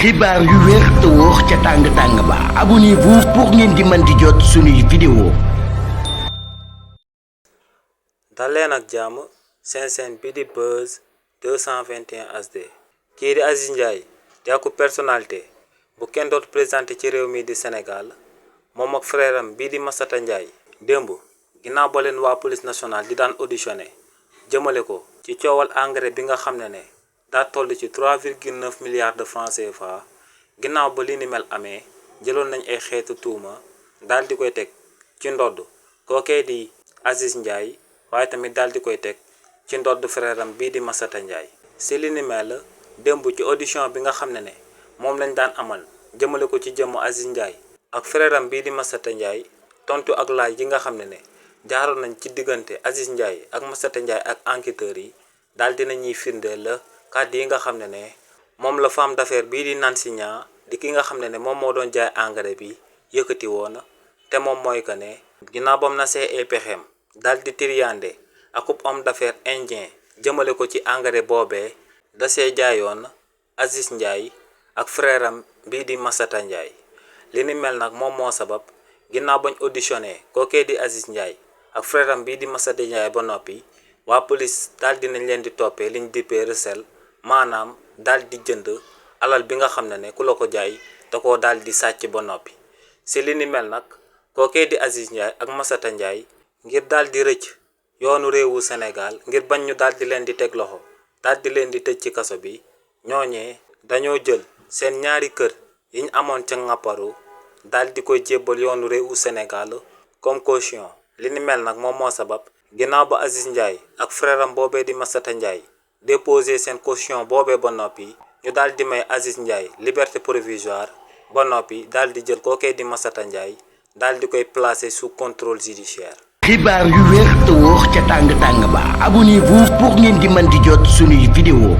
xibaar yu wér te wóor ca tàng ba abonnez-vous pour ngeen di mën di jot suñuy vidéo. dal leen ak jàmm seen bi di Buzz 221 HD kii di Aziz Ndiaye di aku personnalité bu kenn dootu présenté ci réew mi di Sénégal moom ak frère am bii di Massata Ndiaye démb ginnaaw ba leen waa police nationale di daan auditionné jëmale ko ci coowal engrais bi nga xam ne daa toll ci 3,9 milliards de francs CFA ginnaaw ba li ni mel amee jëloon nañ ay xeetu tuuma daal di koy teg ci ndodd kookee di Aziz Ndiaye waaye tamit daal di koy teg ci ndodd frère am bii di Massata Ndiaye si li ni mel démb ci audition bi nga xam ne moom lañ daan amal jëmale ko ci jëmm Aziz Ndiaye ak frère am bii di Massata Ndiaye tontu ak laaj yi nga xam ne jaaroon nañ ci diggante Aziz Ndiaye ak Massata Ndiaye ak enquêteurs yi daal dina ñuy firndeel la kàddu yi nga xam ne moom la femme d'affaires bii di Nancy Niang di ki nga xam ne moom moo doon jaay engrais bi yëkkati woon te moom mooy que ne ginnaaw bam na see ay pexeem daal di triyande akub homme d'affaires indien jëmale ko ci engrais boobee da see jaayoon Aziz Ndiaye ak frère am bii di Massata Ndiaye li ni mel nag moom moo sabab ginnaaw bañ auditionné kookee di Aziz Ndiaye ak frère am bii di Massata Ndiaye ba noppi waa police daal dinañ leen di toppee liñ dippee recel maanaam daal di jënd alal bi nga xam ne ku la ko jaay da koo daal di sàcc ba noppi si li ni mel nag kookee di Aziz Ndiaye ak Massata Ndiaye ngir daal di rëcc yoonu réewu Sénégal ngir bañ ñu daal di leen di teg loxo daal di leen di tëj ci kaso bi ñooñee dañoo jël seen ñaari kër yi ñu amoon ca Ngapparu daal di koy jébbal yoonu réewu Sénégal comme caution li ni mel nag moom moo sabab ginnaaw ba Aziz Ndiaye ak frère am boobee di Massata Ndiaye déposé seen caution boobee ba noppi ñu daal di may Aziz Ndiaye liberté provisoire ba noppi daal di jël kookee di Massata Ndiaye daal di koy placer sous contrôle judiciaire. xibaar yu wér te wóor ca tàng ba abonnez-vous pour ngeen di mën di jot suñuy vidéo.